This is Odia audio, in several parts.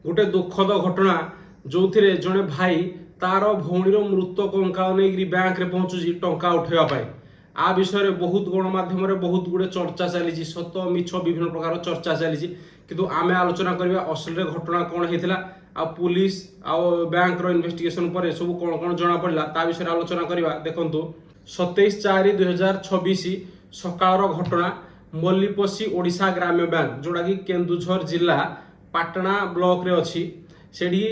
ଗୋଟେ ଦୁଃଖଦ ଘଟଣା, ଯୋଉଥିରେ ଜଣେ ଭାଇ ତାର ଭଉଣୀର ମୃତ କଙ୍କାଳ ନେଇକିରି ବ୍ୟାଙ୍କରେ ପହଞ୍ଚୁଛି ଟଙ୍କା ଉଠେଇବା ପାଇଁ। ଆ ବିଷୟରେ ବହୁତ ଗଣମାଧ୍ୟମରେ ବହୁତ ଗୁଡେ ଚର୍ଚ୍ଚା ଚାଲିଛି। ସତ ମିଛ ବିଭିନ୍ନ ପ୍ରକାର ଚର୍ଚ୍ଚା ଚାଲିଛି। କିନ୍ତୁ ଆମେ ଆଲୋଚନା କରିବା ଅସଲରେ ଘଟଣା କ'ଣ ହେଇଥିଲା ଆଉ ପୁଲିସ ଆଉ ବ୍ୟାଙ୍କର ଇନଭେଷ୍ଟିଗେସନ ପରେ ସବୁ କ'ଣ କ'ଣ ଜଣା ପଡ଼ିଲା, ତା ବିଷୟରେ ଆଲୋଚନା କରିବା। ଦେଖନ୍ତୁ, 27/4/2026 ସକାଳର ଘଟଣା। ମଲ୍ଲିପଶି ଓଡ଼ିଶା ଗ୍ରାମ୍ୟ ବ୍ୟାଙ୍କ, ଯୋଉଟାକି କେନ୍ଦୁଝର ଜିଲ୍ଲା ପାଟଣା ବ୍ଲକରେ ଅଛି, ସେଠି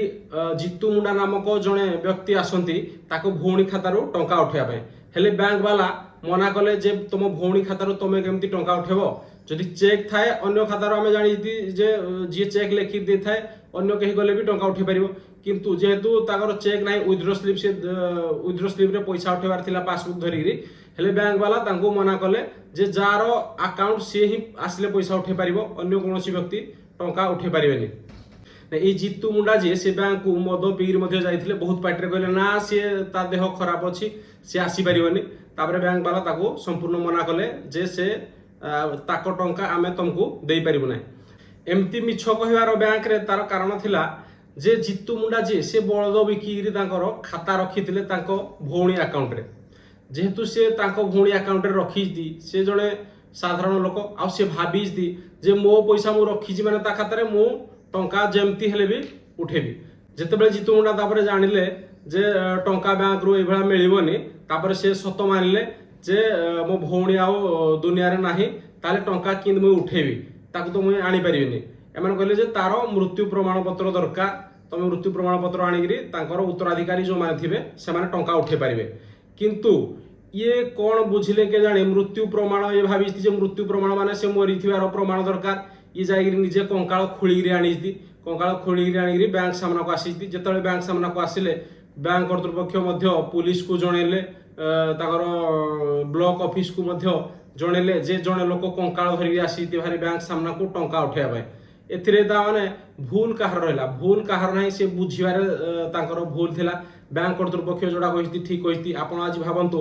ଜିତୁ ମୁଣ୍ଡା ନାମକ ଜଣେ ବ୍ୟକ୍ତି ଆସନ୍ତି ତାକୁ ଭଉଣୀ ଖାତାରୁ ଟଙ୍କା ଉଠେଇବା ପାଇଁ। ହେଲେ ବ୍ୟାଙ୍କ ବାଲା ମନା କଲେ ଯେ ତମ ଭଉଣୀ ଖାତାରୁ ତମେ କେମିତି ଟଙ୍କା ଉଠେଇବ? ଯଦି ଚେକ୍ ଥାଏ ଅନ୍ୟ ଖାତାରୁ, ଆମେ ଜାଣିছি ଯେ ଯିଏ ଚେକ୍ ଲେଖି ଦେଇଥାଏ, ଅନ୍ୟ କେହି ଗଲେ ବି ଟଙ୍କା ଉଠେଇ ପାରିବ। କିନ୍ତୁ ଯେହେତୁ ତାଙ୍କର ଚେକ୍ ନାହିଁ, ୱିଥଡ୍ର ସ୍ଲିପ୍, ସେ ୱିଥଡ୍ର ସ୍ଲିପ୍ରେ ପଇସା ଉଠେଇବାର ଥିଲା ପାସବୁକ୍ ଧରିକିରି। ହେଲେ ବ୍ୟାଙ୍କ ବାଲା ତାଙ୍କୁ ମନା କଲେ ଯେ ଯାହାର ଆକାଉଣ୍ଟ, ସିଏ ହିଁ ଆସିଲେ ପଇସା ଉଠେଇ ପାରିବ, ଅନ୍ୟ କୌଣସି ବ୍ୟକ୍ତି ଟଙ୍କା ଉଠେଇ ପାରିବେନି। ଏଇ ଜିତୁ ମୁଣ୍ଡା ଯିଏ, ସେ ବ୍ୟାଙ୍କକୁ ମଦ ପିଇକି ମଧ୍ୟ ଯାଇଥିଲେ। ବହୁତ ପାଟିରେ କହିଲେ, ନା, ସିଏ ତା ଦେହ ଖରାପ ଅଛି, ସିଏ ଆସିପାରିବନି। ତାପରେ ବ୍ୟାଙ୍କ ବାଲା ତାକୁ ସମ୍ପୂର୍ଣ୍ଣ ମନା କଲେ ଯେ ସେ ତାଙ୍କ ଟଙ୍କା ଆମେ ତମକୁ ଦେଇପାରିବୁ ନାହିଁ। ଏମିତି ମିଛ କହିବାର ବ୍ୟାଙ୍କରେ ତାର କାରଣ ଥିଲା ଯେ ଜିତୁ ମୁଣ୍ଡା ଯିଏ, ସେ ବଳଦ ବିକିକିରି ତାଙ୍କର ଖାତା ରଖିଥିଲେ ତାଙ୍କ ଭଉଣୀ ଆକାଉଣ୍ଟରେ। ଯେହେତୁ ସେ ତାଙ୍କ ଭଉଣୀ ଆକାଉଣ୍ଟରେ ରଖିଛି, ସେ ଜଣେ ସାଧାରଣ ଲୋକ ଆଉ ସେ ଭାବିଛି ଯେ ମୋ ପଇସା ମୁଁ ରଖିଛି, ମାନେ ତା ଖାତାରେ ମୁଁ ଟଙ୍କା ଯେମିତି ହେଲେ ବି ଉଠେଇବି। ଯେତେବେଳେ ଜିତୁ ମୁଣ୍ଡା ତାପରେ ଜାଣିଲେ ଯେ ଟଙ୍କା ବ୍ୟାଙ୍କରୁ ଏଇଭଳିଆ ମିଳିବନି, ତାପରେ ସେ ସତ ମାନିଲେ ଯେ ମୋ ଭଉଣୀ ଆଉ ଦୁନିଆରେ ନାହିଁ, ତାହେଲେ ଟଙ୍କା କେମିତି ମୁଁ ଉଠେଇବି? ତାକୁ ତ ମୁଁ ଆଣିପାରିବିନି। ଏମାନେ କହିଲେ ଯେ ତାର ମୃତ୍ୟୁ ପ୍ରମାଣ ପତ୍ର ଦରକାର, ତମେ ମୃତ୍ୟୁ ପ୍ରମାଣ ପତ୍ର ଆଣିକିରି ତାଙ୍କର ଉତ୍ତରାଧିକାରୀ ଯୋଉମାନେ ଥିବେ, ସେମାନେ ଟଙ୍କା ଉଠେଇ ପାରିବେ। କିନ୍ତୁ ଇଏ କ'ଣ ବୁଝିଲେ କେଜାଣି, ମୃତ୍ୟୁ ପ୍ରମାଣ, ଇଏ ଭାବିଛି ଯେ ମୃତ୍ୟୁ ପ୍ରମାଣ ମାନେ ସେ ମରିଥିବାର ପ୍ରମାଣ ଦରକାର। ଇଏ ଯାଇକିରି ନିଜେ କଙ୍କାଳ ଖୋଳିକିରି ଆଣିଛି। କଙ୍କାଳ ଖୋଳିକିରି ଆଣିକିରି ବ୍ୟାଙ୍କ ସାମ୍ନାକୁ ଆସିଛି। ଯେତେବେଳେ ବ୍ୟାଙ୍କ ସାମ୍ନାକୁ ଆସିଲେ, ବ୍ୟାଙ୍କ କର୍ତ୍ତୃପକ୍ଷ ମଧ୍ୟ ପୁଲିସକୁ ଜଣେଇଲେ, ତାଙ୍କର ବ୍ଲକ ଅଫିସକୁ ମଧ୍ୟ ଜଣେଇଲେ ଯେ ଜଣେ ଲୋକ କଙ୍କାଳ ଧରିକି ଆସିଛି ଭାରି ବ୍ୟାଙ୍କ ସାମ୍ନାକୁ ଟଙ୍କା ଉଠେଇବା ପାଇଁ। ଏଥିରେ ତା ମାନେ ଭୁଲ କାହାର ରହିଲା? ଭୁଲ କାହାର ନାହିଁ। ସେ ବୁଝିବାରେ ତାଙ୍କର ଭୁଲ ଥିଲା। ବ୍ୟାଙ୍କ କର୍ତ୍ତୃପକ୍ଷ ଯୋଉଟା କହିଛି, ଠିକ କହିଛି। ଆପଣ ଆଜି ଭାବନ୍ତୁ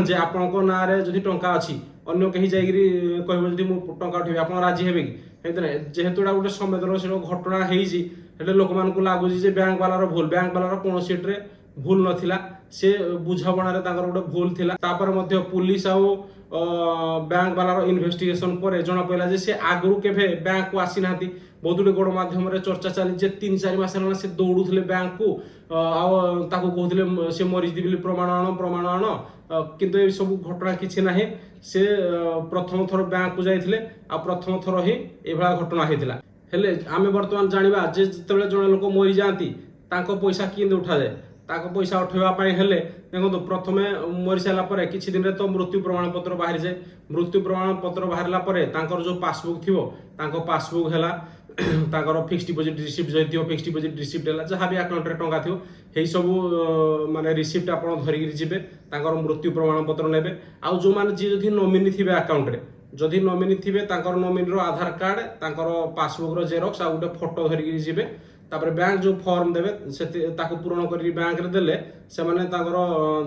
ଯେ ଆପଣଙ୍କ ନାଁରେ ଯଦି ଟଙ୍କା ଅଛି, ଅନ୍ୟ କେହି ଯାଇକିରି କହିବ ଯଦି ମୁଁ ଟଙ୍କା ଉଠେଇବି, ଆପଣ ରାଜି ହେବେ କି? ଏମିତି ନାହିଁ। ଯେହେତୁ ଏଇଟା ଗୋଟେ ସମ୍ବେଦନଶୀଳ ଘଟଣା ହେଇଛି, ହେଲେ ଲୋକମାନଙ୍କୁ ଲାଗୁଛି ଯେ ବ୍ୟାଙ୍କ ବାଲାର ଭୁଲ। ବ୍ୟାଙ୍କ ବାଲାର କୌଣସି ଏଥିରେ ଭୁଲ ନଥିଲା। ସେ ବୁଝାମଣାରେ ତାଙ୍କର ଗୋଟେ ଭୁଲ ଥିଲା। ତାପରେ ମଧ୍ୟ ପୁଲିସ ଆଉ ବ୍ୟାଙ୍କ ବାଲାର ଇନଭେଷ୍ଟିଗେସନ ପରେ ଜଣା ପଡ଼ିଲା ଯେ ସେ ଆଗରୁ କେବେ ବ୍ୟାଙ୍କକୁ ଆସିନାହାନ୍ତି। ବହୁତ ଗୁଡ଼ିଏ ଗଣମାଧ୍ୟମରେ ଚର୍ଚ୍ଚା ଚାଲିଛି ଯେ 3-4 ମାସ ହେଲା ସେ ଦୌଡୁଥିଲେ ବ୍ୟାଙ୍କକୁ ଆଉ ତାକୁ କହୁଥିଲେ ସେ ମରିଛି ବୋଲି ପ୍ରମାଣ ଆଣ, ପ୍ରମାଣ ଆଣ। କିନ୍ତୁ ଏ ସବୁ ଘଟଣା କିଛି ନାହିଁ। ସେ ପ୍ରଥମ ଥର ବ୍ୟାଙ୍କକୁ ଯାଇଥିଲେ ଆଉ ପ୍ରଥମ ଥର ହିଁ ଏଭଳିଆ ଘଟଣା ହେଇଥିଲା। ହେଲେ ଆମେ ବର୍ତ୍ତମାନ ଜାଣିବା ଯେ ଯେତେବେଳେ ଜଣେ ଲୋକ ମରିଯାଆନ୍ତି, ତାଙ୍କ ପଇସା କେମିତି ଉଠାଯାଏ। ତାଙ୍କ ପଇସା ଉଠେଇବା ପାଇଁ ହେଲେ ଦେଖନ୍ତୁ, ପ୍ରଥମେ ମରିସାରିଲା ପରେ କିଛି ଦିନରେ ତ ମୃତ୍ୟୁ ପ୍ରମାଣପତ୍ର ବାହାରିଯାଏ। ମୃତ୍ୟୁ ପ୍ରମାଣପତ୍ର ବାହାରିଲା ପରେ ତାଙ୍କର ଯୋଉ ପାସବୁକ୍ ଥିବ, ତାଙ୍କ ପାସବୁକ୍ ହେଲା, ତାଙ୍କର ଫିକ୍ସଡ ଡିପୋଜିଟ୍ ରିସିପ୍ଟ ଯଦି ଥିବ, ଫିକ୍ସଡ ଡିପୋଜିଟ୍ ରିସିପ୍ଟ ହେଲା, ଯାହା ବି ଆକାଉଣ୍ଟରେ ଟଙ୍କା ଥିବ, ଏଇ ସବୁ ମାନେ ରିସିପ୍ଟ ଆପଣ ଧରିକିରି ଯିବେ, ତାଙ୍କର ମୃତ୍ୟୁ ପ୍ରମାଣପତ୍ର ନେବେ। ଆଉ ଯୋଉମାନେ ଯିଏ ଯଦି ନମିନି ଥିବେ ଆକାଉଣ୍ଟରେ, ଯଦି ନମିନି ଥିବେ, ତାଙ୍କର ନମିନିର ଆଧାର କାର୍ଡ, ତାଙ୍କର ପାସବୁକ୍ର ଜେରକ୍ସ ଆଉ ଗୋଟେ ଫଟୋ ଧରିକିରି ଯିବେ। ତାପରେ ବ୍ୟାଙ୍କ ଯୋଉ ଫର୍ମ ଦେବେ, ସେଠି ତାକୁ ପୂରଣ କରିକି ବ୍ୟାଙ୍କରେ ଦେଲେ ସେମାନେ ତାଙ୍କର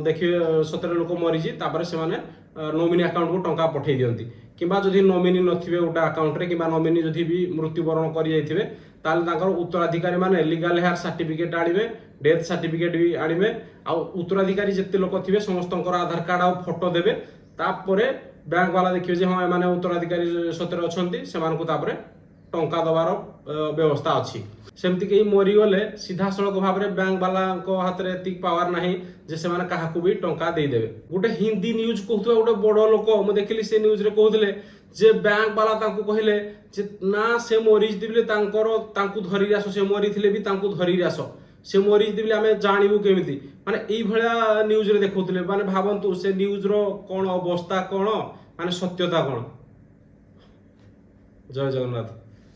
ଦେଖିବେ ସତରେ ଲୋକ ମରିଛି। ତାପରେ ସେମାନେ ନୋମିନି ଆକାଉଣ୍ଟକୁ ଟଙ୍କା ପଠେଇ ଦିଅନ୍ତି। କିମ୍ବା ଯଦି ନୋମିନି ନଥିବେ ଗୋଟେ ଆକାଉଣ୍ଟରେ, କିମ୍ବା ନୋମିନି ଯଦି ବି ମୃତ୍ୟୁବରଣ କରିଯାଇଥିବେ, ତାହେଲେ ତାଙ୍କର ଉତ୍ତରାଧିକାରୀ ମାନେ ଲିଗାଲ ହେୟାର ସାର୍ଟିଫିକେଟ ଆଣିବେ, ଡେଥ୍ ସାର୍ଟିଫିକେଟ ବି ଆଣିବେ ଆଉ ଉତ୍ତରାଧିକାରୀ ଯେତେ ଲୋକ ଥିବେ, ସମସ୍ତଙ୍କର ଆଧାର କାର୍ଡ ଆଉ ଫଟୋ ଦେବେ। ତାପରେ ବ୍ୟାଙ୍କ ବାଲା ଦେଖିବେ ଯେ ହଁ, ଏମାନେ ଉତ୍ତରାଧିକାରୀ ସତରେ ଅଛନ୍ତି। ସେମାନଙ୍କୁ ତାପରେ ଟଙ୍କା ଦେବାର ବ୍ୟବସ୍ଥା ଅଛି। ସେମିତି କେହି ମରିଗଲେ ସିଧାସଳଖ ଭାବରେ ବ୍ୟାଙ୍କ ବାଲାଙ୍କ ହାତରେ ଏତିକି ପାୱାର ନାହିଁ ଯେ ସେମାନେ କାହାକୁ ବି ଟଙ୍କା ଦେଇଦେବେ। ଗୋଟେ ହିନ୍ଦୀ ନ୍ୟୁଜ କହୁଥିବା ଗୋଟେ ବଡ ଲୋକ ମୁଁ ଦେଖିଲି, ସେ ନ୍ୟୁଜରେ କହୁଥିଲେ ଯେ ବ୍ୟାଙ୍କ ବାଲା ତାଙ୍କୁ କହିଲେ ଯେ ନା, ସେ ମରିଛି ବୋଲି ତାଙ୍କର ତାଙ୍କୁ ଧରିକି ଆସ, ସେ ମରିଥିଲେ ବି ତାଙ୍କୁ ଧରିକି ଆସ, ସେ ମରିଛି ବୋଲି ଆମେ ଜାଣିବୁ କେମିତି? ମାନେ ଏଇଭଳିଆ ନ୍ୟୁଜରେ ଦେଖାଉଥିଲେ। ମାନେ ଭାବନ୍ତୁ ସେ ନ୍ୟୁଜର କ'ଣ ଅବସ୍ଥା, କ'ଣ ମାନେ ସତ୍ୟତା କ'ଣ। ଜୟ ଜଗନ୍ନାଥ।